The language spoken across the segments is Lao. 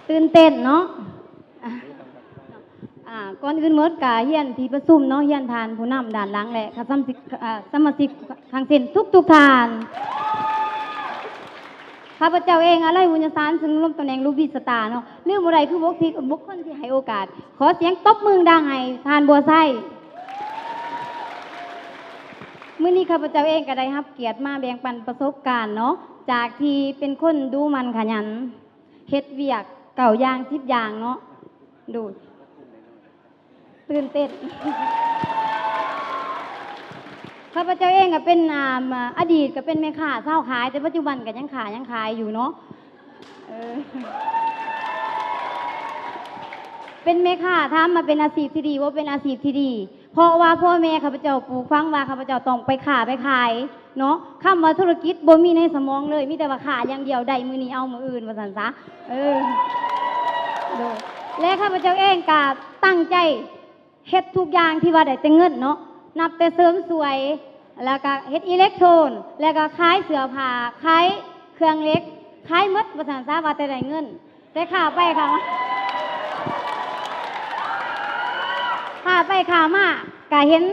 ຕື່ນເຕັ້ນເນາະ. ອາ ກ່ອນອື່ນໝົດກະຮຽນທີ່ປະຊຸມເນາະ, ຮຽນທ່ານຜູ້ນຳດ້ານຫຼັງ ແລະ ຄະສຳຊິກ ອາ ສະມາຊິກທັງສິ້ນທຸກໆທ່ານ. ຂ້າພະເຈົ້າເອງ ອາໄລ ບຸນຍະສານ ຊຶ່ງລົງຕຳແໜ່ງລູບີສະຕາເນາະ, ລືມບໍ່ໄດ້ຄືບຸກທີ່ ບຸກຄົນທີ່ໃຫ້ໂອກາດ. ຂໍສຽງຕົບມືດັງໃຫ້ທ່ານບົວໄຊ. ມື້ນີ້ຂ້າພະເຈົ້າເອງກໍໄດ້ຮັບກຽດມາແບ່ງປັນປະສົບການເນາະ, ຈາກທີ່ເປັນຄົນດຸໝັ່ນຂະຫຍັນ ເຮັດວຽກເກົ້າຢ່າງສິບຢ່າງເນາະ. ໂດຍ ຕື່ນເຕັ້ນ. ຂ້າພະເຈົ້າເອງກໍເປັນ ອາ ອາ ອະດີດກໍເປັນແມ່ຄ້າຊາວຂາຍ, ແຕ່ປັດຈຸບັນກໍຍັງຄ້າຍັງຂາຍຢູ່ເນາະ. ເອີ ເປັນແມ່ຄ້າ ຖາມວ່າເປັນອາຊີບທີ່ດີບໍ່? ເປັນອາຊີບທີ່ດີ. ເພາະວ່າພໍ່ແມ່ຂ້າພະເຈົ້າປູກຝັງວ່າຂ້າພະເຈົ້າຕ້ອງໄປຄ້າໄປຂາຍເນາະ, ຄຳວ່າທຸລະກິດບໍ່ມີໃນສະໝອງເລີຍ, ມີແຕ່ວ່າຄ້າຢ່າງດຽວ, ໄດ້ມື້ນີ້ເອົາມື້ອື່ນ ວ່າຊັ້ນຊະ. ເອີ ໂດຍ ແລະ ຂ້າພະເຈົ້າເອງກະຕັ້ງໃຈເຮັດທຸກຢ່າງທີ່ວ່າໄດ້ແຕ່ເງິນເນາະ, ນັບແຕ່ເສີມສວຍ ແລ້ວກະເຮັດອີເລັກໂທນ ແລ້ວກະຂາຍເສື້ອຜ້າ ຂາຍເຄື່ອງເຫຼັກ ຂາຍໝົດ ວ່າຊັ້ນຊະ, ວ່າແຕ່ໄດ້ເງິນ. ແຕ່ຄ້າໄປຄ້າມາ ຄ້າໄປຄ້າມາກະເຫັນ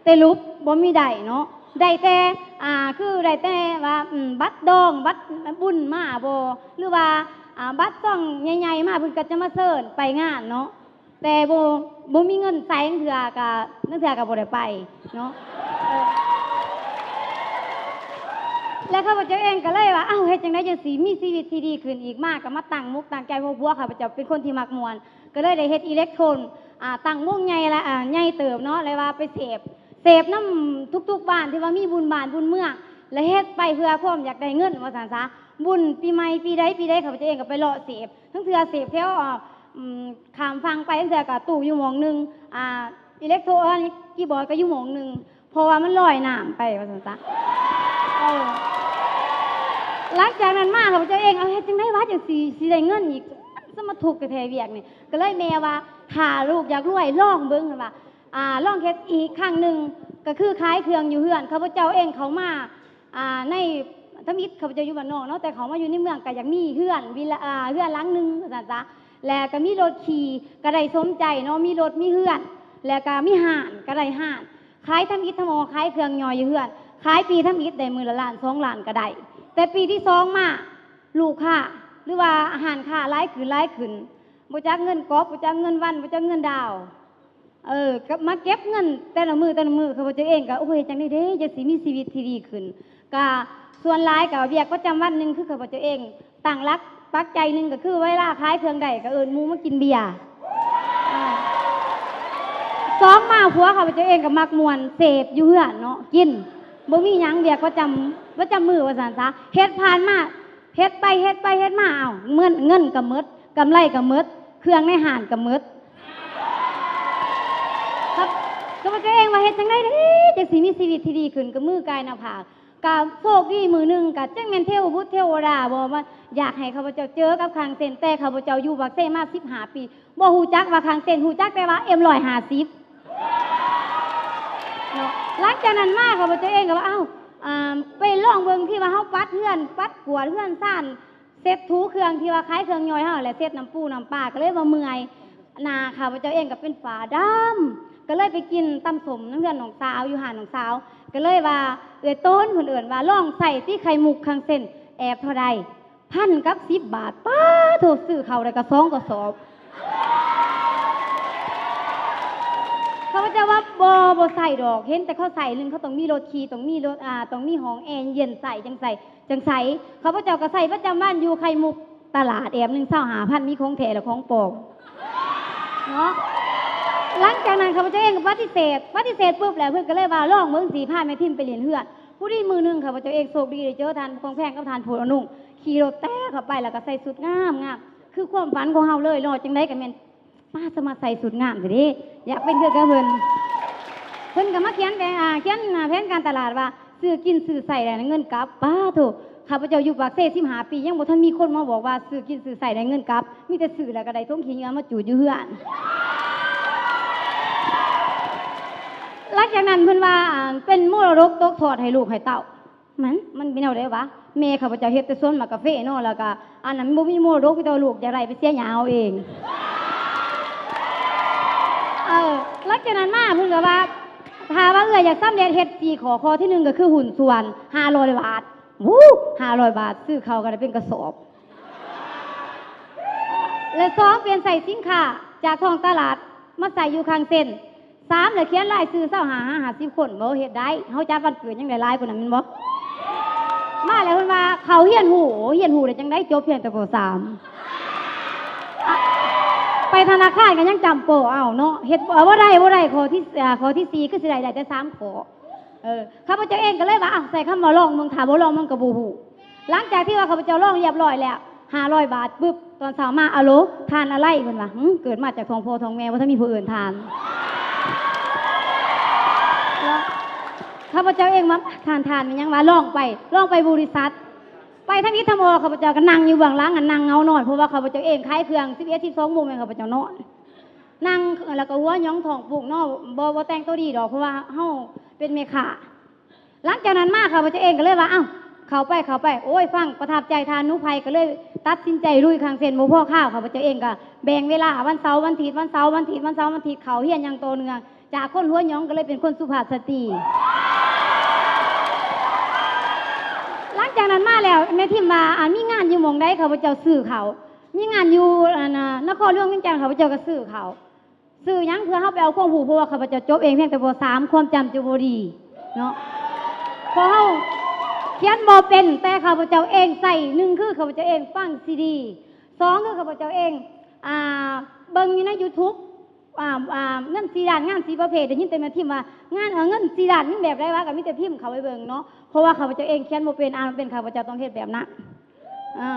ແຕ່ຫຼຸບ ບໍ່ມີໄດ້ເນາະ, ໄດ້ແຕ່ ອາ ຄືໄດ້ແຕ່ວ່າ ອາ ບັດດອງ ບັດບຸນມາບໍ ຫຼືວ່າ ອາ ບັດຊອງໃຫຍ່ໆມາ ເພິ່ນກໍຈະມາເຊີນໄປງານເນາະ, ແຕ່ບໍ່ ບໍ່ມີເງິນໃຊ້ ລາງເທື່ອກໍ ລາງເທື່ອກໍບໍ່ໄດ້ໄປເນາະ. ເອີ ແລ້ວຂ້າພະເຈົ້າເອງກໍເລີຍວ່າ ເອົ້າ ເຮັດຈັ່ງໃດຈັ່ງຊິມີຊີວິດທີ່ດີຂຶ້ນອີກ? ມາກໍມາຕັ້ງມົກຕັ້ງໃຈ, ເພາະວ່າຂ້າພະເຈົ້າເປັນຄົນທີ່ມັກມ່ວນ ກໍເລີຍໄດ້ເຮັດອີເລັກໂທນ ອາ ຕັ້ງວົງໃຫຍ່ລະ ອາ ໃຫຍ່ເຕີບເນາະ, ແລ້ວວ່າໄປເສບ ເສບນຳທຸກໆບ້ານທີ່ວ່າມີບຸນບ້ານບຸນເມືອງ ແລະ ເຮັດໄປເພື່ອຄວາມຢາກໄດ້ເງິນ ວ່າຊັ້ນຊະ. ບຸນປີໃໝ່ ປີໃດ ປີໃດ ຂ້າພະເຈົ້າເອງກໍໄປເລາະເສບ, ລາງເທື່ອເສບແຖວ ອາ ອືມ ຂ້າມຝັ່ງໄປ ລາງເທື່ອກໍຕູ້ຢູ່ໝ່ອງໜຶ່ງ ອາ ອີເລັກໂທນ ຄີບອດກໍຢູ່ໝ່ອງໜຶ່ງ ເພາະວ່າມັນລອຍນ້ຳໄປ ວ່າຊັ້ນຊະ. ເອີ ຫຼັງຈາກນັ້ນມາ ຂ້າພະເຈົ້າເອງ ເອົາ ເຮັດຈັ່ງໃດວະ ຈັ່ງຊິ ຊິໄດ້ເງິນອີກ? ສະມາທຸກແທ້ໆວຽກນີ້. ກໍເລີຍແມ່ວ່າ ຖ້າລູກຢາກລວຍ ລອງເບິ່ງ ເພິ່ນວ່າ ອາ ລອງເຮັດອີກຄັ້ງໜຶ່ງ ກໍຄືຂາຍເຄື່ອງຢູ່ເຮືອນ. ຂ້າພະເຈົ້າເອງເຂົ້າມາ ອາ ໃນ ທຳອິດຂ້າພະເຈົ້າຢູ່ບ້ານນອກເນາະ, ແຕ່ເຂົ້າມາຢູ່ໃນເມືອງກໍຢາກມີເຮືອນວິລາ ອາ ເຮືອນຫຼັງໜຶ່ງ ວ່າຊັ້ນຊະ. ແລ້ວກໍມີລົດຂີ່ ກໍໄດ້ສົມໃຈເນາະ, ມີລົດມີເຮືອນ ແລ້ວກໍມີຮ້ານ ກໍໄດ້ຮ້ານ ຂາຍທຳອິດທຳອອກ ຂາຍເຄື່ອງຫຍໍ້ຢູ່ເຮືອນ, ຂາຍປີທຳອິດໄດ້ມື້ລະລ້ານສອງລ້ານກໍໄດ້. ແຕ່ປີທີສອງມາ ລູກຄ້າ ຫຼືວ່າຮ້ານຄ້າຫຼາຍຂຶ້ນ ຫຼາຍຂຶ້ນ, ບໍ່ຈັກເງິນກອບ ບໍ່ຈັກເງິນວັນ ບໍ່ຈັກເງິນດາວ. ເອີ ກໍມາເກັບເງິນແຕ່ລະມື້ ແຕ່ລະມື້. ຂ້າພະເຈົ້າເອງກໍ ໂອ້ຍ ເຮັດຈັ່ງໃດເດ ຈັ່ງຊິມີຊີວິດທີ່ດີຂຶ້ນ? ກະສ່ວນຫຼາຍກະວຽກປະຈຳວັນໜຶ່ງ ຄືຂ້າພະເຈົ້າເອງຕັ້ງຫຼັກປັກໃຈໜຶ່ງ ກໍຄືເວລາຂາຍເຄື່ອງໄດ້ ກໍເອີ້ນໝູ່ມາກິນເບຍ. ອາ ສອງມາ ຜົວຂ້າພະເຈົ້າເອງກໍມັກມ່ວນ ເສບຢູ່ເຮືອນເນາະ ກິນ ບໍ່ມີຫຍັງ ວຽກປະຈຳ ປະຈຳມື້ ວ່າຊັ້ນຊະ. ເຮັດຜ່ານມາ ເຮັດໄປ ເຮັດໄປ ເຮັດມາ ເອົ້າ ເງິນ ເງິນກໍໝົດ ກຳໄລກໍໝົດ ເຄື່ອງໃນຮ້ານກໍໝົດ. ຄັບ ຂ້າພະເຈົ້າເອງວ່າເຮັດຈັ່ງໃດເດ ຈັ່ງຊິມີຊີວິດທີ່ດີຂຶ້ນ ກໍມືກາຍໜ້າຜາກ. ກະໂຊກດີມື້ໜຶ່ງ ກະຈັກແມ່ນເທວະບຸດເທວະດາບໍ ມາຢາກໃຫ້ຂ້າພະເຈົ້າເຈີກັບຄັງເຊັນ, ແຕ່ຂ້າພະເຈົ້າຢູ່ປາກເຊມາສິບຫ້າປີ ບໍ່ຮູ້ຈັກວ່າຄັງເຊັນ, ຮູ້ຈັກແຕ່ວ່າເອັມຮ້ອຍຫ້າສິບເນາະ. ຫຼັງຈາກນັ້ນມາ ຂ້າພະເຈົ້າເອງກໍວ່າ ອ້າວ ອາ ໄປລອງເບິ່ງ ທີ່ວ່າເຮົາປັດເຮືອນ ປັດກວາດເຮືອນຊານ ເຊັດຖູເຄື່ອງທີ່ວ່າຂາຍເຄື່ອງຫຍໍ້ເຮົາແຫຼະ ເຊັດນ້ຳປູນ້ຳປາ ກໍເລີຍວ່າເມື່ອຍ. ໜ້າຂ້າພະເຈົ້າເອງກໍເປັນຝ້າດຳ ກໍເລີຍໄປກິນຕຳສົ້ມນຳເຮືອນນ້ອງສາວ ຢູ່ຮ້ານນ້ອງສາວ ກໍເລີຍວ່າ ເອື້ອຍໂຕນ ເພິ່ນເອີ້ນວ່າ ລອງໃຊ້ຕິ ໄຂ່ມຸກຄັງເຊັນ ແອບເທົ່າໃດ? ພັນກັບສິບບາດ. ປາໂທ້ ຊື້ເຂົ້າໄດ້ກະສອງກະສອບ. ຂ້າພະເຈົ້າວ່າ ບໍ່ ບໍ່ໃຊ້ດອກ ເຫັນແຕ່ເຂົາໃຊ້ ໜຶ່ງ ເຂົາຕ້ອງມີລົດຂີ່ ຕ້ອງມີລົດ ອາ ຕ້ອງມີຫ້ອງແອເຢັນໃຊ້ ຈັ່ງໃຊ້ ຈັ່ງໃຊ້. ຂ້າພະເຈົ້າກໍໃຊ້ປະຈຳວັນຢູ່ ໄຂ່ມຸກຕະຫຼາດແອບໜຶ່ງ ຊາວຫ້າພັນ ມີຂອງແທ້ ແລະ ຂອງປອມເນາະ. ຫຼັງຈາກນັ້ນ ຂ້າພະເຈົ້າເອງກໍປະຕິເສດ ປະຕິເສດປຶບແລ້ວ ເພິ່ນກໍເລີຍວ່າ ລອງເບິ່ງ ຊິພາແມ່ທິມໄປຫຼິ້ນເຮືອນ. ພໍດີມື້ໜຶ່ງ ຂ້າພະເຈົ້າເອງໂຊກດີໄດ້ເຈີທ່ານຜູ້ກອງແພງກັບທ່ານພູອານຸງ ຂີ່ລົດແຕ່ເຂົ້າໄປ ແລ້ວກໍໃສ່ຊຸດງາມໆ ຄືຄວາມຝັນຂອງເຮົາເລີຍເນາະ. ຈັ່ງໃດກໍແມ່ນ ປ້າ ສະມາໃສ່ຊຸດງາມແທ້ເດ ຢາກເປັນຄືກັບເພິ່ນ. ເພິ່ນກໍມາຂຽນແຜນ ອາ ຂຽນ ອາ ແຜນການຕະຫຼາດວ່າ ຊື້ກິນຊື້ໃຊ້ໄດ້ເງິນກັບ. ປາໂທ້ ຂ້າພະເຈົ້າຢູ່ປາກເຊສິບຫ້າປີ ຍັງບໍ່ທັນມີຄົນມາບອກວ່າ ຊື້ກິນຊື້ໃຊ້ໄດ້ເງິນກັບ, ມີແຕ່ຊື້ແລ້ວກໍໄດ້ຖົງຂີ້ເຫຍື້ອມາຈູດຢູ່ເຮືອນ. ຫຼັງຈາກນັ້ນເພິ່ນວ່າ ອາ ເປັນມໍລະດົກຕົກທອດໃຫ້ລູກໃຫ້ເຕົ້າ. ມັນ ມັນເປັນແນວໃດວະ? ແມ່ຂ້າພະເຈົ້າເຮັດແຕ່ສວນໝາກກາເຟເນາະ ແລ້ວກະອັນນັ້ນບໍ່ມີມໍລະດົກ ມີແຕ່ວ່າລູກຢາກໄດ້ໄປເສຍຫຍ້າເອົາເອງ. ເອີ ຫຼັງຈາກນັ້ນມາເພິ່ນກໍວ່າ ຖ້າວ່າເອື້ອຍຢາກສຳເລັດເຮັດສີ່ຂໍ້ ຂໍ້ທີໜຶ່ງກໍຄືຫຸ້ນສ່ວນ ຫ້າຮ້ອຍບາດ. ວູ້ ຫ້າຮ້ອຍບາດ ຊື້ເຂົ້າກໍໄດ້ເປັນກະສອບ. ແລະ ສອງ ປ່ຽນໃຊ້ສິນຄ້າຈາກທ້ອງຕະຫຼາດມາໃສ່ຢູ່ຂ້າງເຊັນ. ສາມ ແລ້ວຂຽນລາຍຊື່ຊາວຫ້າຫາຫ້າສິບຄົນ. ບໍ່ ເຮັດໄດ້ ເຮົາຈັດວັນເກີດຍັງໄດ້ຫຼາຍກວ່ານັ້ນແມ່ນບໍ່? ມາແລ້ວເພິ່ນວ່າເຂົ້າຮຽນຮູ້. ໂອ້ ຮຽນຮູ້ໄດ້ຈັ່ງໃດ ຈົບພຽງແຕ່ ປໍສາມ ອະ ໄປທະນາຄານກໍຍັງຈຳໂປ້ເອົາເນາະ. ເຮັດ ເອີ ບໍ່ໄດ້ ບໍ່ໄດ້. ຂໍ້ທີ ເອີ ຂໍ້ທີສີ່ ຄືຊິໄດ້ ໄດ້ແຕ່ສາມຂໍ້. ເອີ ຂ້າພະເຈົ້າເອງກໍເລີຍວ່າ ອ້າວ ໃຊ້ຄຳວ່າລອງເບິ່ງ ຖ້າບໍ່ລອງມັນກໍບໍ່ຮູ້. ຫຼັງຈາກທີ່ວ່າຂ້າພະເຈົ້າລອງຮຽບຮ້ອຍແລ້ວ ຫ້າຮ້ອຍບາດປຶບ ຕອນເຊົ້າມາ ອາໂຫຼ ທ່ານອາໄລ ເພິ່ນວ່າ ຫື ເກີດມາຈາກທ້ອງພໍ່ທ້ອງແມ່ ບໍ່ທັນມີຜູ້ເອີ້ນທ່ານ. ເນາະ ຂ້າພະເຈົ້າເອງວ່າ ທ່ານ ທ່ານແມ່ນຫຍັງວະ? ລອງໄປ ລອງໄປບໍລິສັດ ໄປທຳອິດທຳອໍ. ຂ້າພະເຈົ້າກໍນັ່ງຢູ່ເບື້ອງຫຼັງ ອັນ ນັ່ງເຫງົານອນ ເພາະວ່າຂ້າພະເຈົ້າເອງຂາຍເຄື່ອງ ສິບເອັດ ສິບສອງໂມງແມ່ນຂ້າພະເຈົ້ານອນ ນັ່ງ ແລ້ວກໍຫົວຫຍ້ອງທ້ອງປຸງເນາະ ບໍ່ ບໍ່ແຕ່ງຕົວດີດອກ ເພາະວ່າເຮົາເປັນແມ່ຄ້າ. ຫຼັງຈາກນັ້ນມາ ຂ້າພະເຈົ້າເອງກໍເລີຍວ່າ ເອົ້າ ເຂົ້າໄປ ເຂົ້າໄປ ໂອ້ຍ ຟັງປະທັບໃຈທ່ານໜູໄພ ກໍເລີຍຕັດສິນໃຈລຸຍຂ້າງເຊັນ. ບໍ່ພໍຄາວ ຂ້າພະເຈົ້າເອງກໍແບ່ງເວລາ ວັນເສົາ ວັນອາທິດ ວັນເສົາ ວັນອາທິດ ວັນເສົາ ວັນອາທິດ ເຂົ້າຮຽນຢ່າງຕໍ່ເນື່ອງ. ຈາກຄົນຫົວຫຍ້ອງກໍເລີຍເປັນຄົນສຸພາບສະຕີ. ຫຼັງຈາກນັ້ນມາແລ້ວ ແມ່ທິມວ່າ ອາ ມີງານຢູ່ໝ່ອງໃດ ຂ້າພະເຈົ້າຊື້ເຂົ້າ. ມີງານຢູ່ ອັນ ນະຄອນຫຼວງວຽງຈັນ ຂ້າພະເຈົ້າກໍຊື້ເຂົ້າ. ຊື້ຫຍັງ? ເພື່ອເຮົາໄປເອົາຄວາມຮູ້ ເພາະວ່າຂ້າພະເຈົ້າຈົບເອງພຽງແຕ່ ປໍສາມ ຄວາມຈຳຈະບໍ່ດີເນາະ ເພາະເຮົາຂຽນບໍ່ເປັນ. ແຕ່ຂ້າພະເຈົ້າເອງໃຊ້ ໜຶ່ງ ຄືຂ້າພະເຈົ້າເອງຟັງຊີດີ ສອງ ຄືຂ້າພະເຈົ້າເອງ ອ່າ ເບິ່ງຢູ່ໃນຢູທູບ ອ່າ ອ່າ ເງິນສີ່ລ້ານ ງານສີ່ປະເພດ. ໄດ້ຍິນແຕ່ແມ່ພິມວ່າ ງານ ເອີ ເງິນສີ່ລ້ານ ມີແບບໃດວະ? ກໍມີແຕ່ພິມເຂົ້າໄປເບິ່ງເນາະ ເພາະວ່າຂ້າພະເຈົ້າເອງຂຽນບໍ່ເປັນ ອ່ານບໍ່ເປັນ ຂ້າພະເຈົ້າຕ້ອງເຮັດແບບນັ້ນ. ເອີ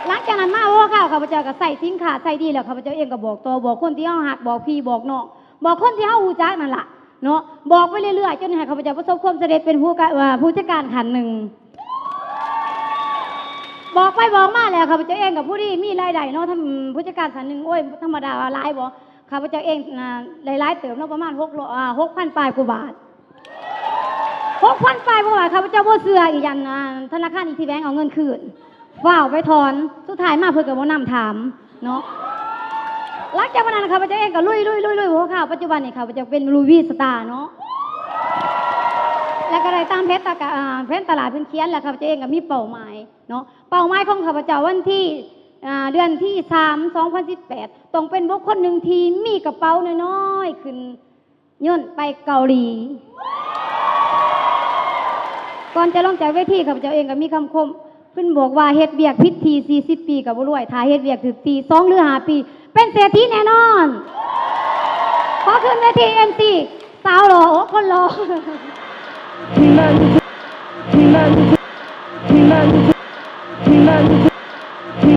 ຫຼັງຈາກນັ້ນມາ ໂອ້ ຂ້າພະເຈົ້າກໍໃຊ້ສິນຄ້າໃຊ້ດີແລ້ວ ຂ້າພະເຈົ້າເອງກໍບອກຕໍ່ ບອກຄົນທີ່ເຮົາຮັກ ບອກພີ່ບອກນ້ອງ ບອກຄົນທີ່ເຮົາຮູ້ຈັກນັ້ນລະເນາະ ບອກໄປເລື້ອຍໆ ຈົນໃຫ້ຂ້າພະເຈົ້າປະສົບຄວາມສຳເລັດເປັນຜູ້ກະ ເອີ ຜູ້ຈັດການຂັ້ນໜຶ່ງ. ບອກໄປບອກມາແລ້ວ ຂ້າພະເຈົ້າເອງກໍຜູ້ດີມີລາຍໄດ້ເນາະ ທຳ ຜູ້ຈັດການຂັ້ນໜຶ່ງ ໂອ້ຍ ທຳມະດາວ່າຫຼາຍບໍ່? ຂ້າພະເຈົ້າເອງ ອ່າ ໄດ້ຫຼາຍເຕີບເນາະ ປະມານ ຫົກ ອ່າ ຫົກພັນປາຍກວ່າບາດ. ຫົກພັນປາຍ ເພາະວ່າຂ້າພະເຈົ້າບໍ່ເຊື່ອອີຫຍັງ ອ່າ ທະນາຄານອີທີແບງເອົາເງິນຄືນ ຟ້າວໄປຖອນ ສຸດທ້າຍມາເພິ່ນກໍບໍ່ນຳຖາມເນາະ. ຫຼັງຈາກນັ້ນ ຂ້າພະເຈົ້າເອງກໍລຸຍໆໆໆ ຫົວຂ້າວ ປັດຈຸບັນນີ້ ຂ້າພະເຈົ້າເປັນລູວີສະຕາເນາະ ແລ້ວກໍໄດ້ຕາມແຜນຕະກະ ອ່າ ແຜນຕະຫຼາດເພິ່ນຂຽນ ແລ້ວຂ້າພະເຈົ້າເອງກໍມີເປົ້າໝາຍເນາະ. ເປົ້າໝາຍຂອງຂ້າພະເຈົ້າວັນທີ ອ່າ ເດືອນທີສາມ ສອງພັນສິບແປດ ຕ້ອງເປັນບຸກຄົນໜຶ່ງທີ່ມີກະເປົານ້ອຍໆຂຶ້ນ ຍ້ອນໄປເກົາຫຼີ. ກ່ອນຈະລົງຈາກເວທີ ຂ້າພະເຈົ້າເອງກໍມີຄຳຄົມ ເພິ່ນບອກວ່າເຮັດວຽກຜິດທີ່ສີ່ສິບປີກໍບໍ່ລວຍ ຖ້າເຮັດວຽກຖືກທີ່ສອງຫຼືຫ້າປີ ເປັນເສດຖີແນ່ນອນ. ຂໍຂຶ້ນເວທີເອັມຊີສາວຫຼໍ່ ໂອ້ ຄົນຫຼໍ່.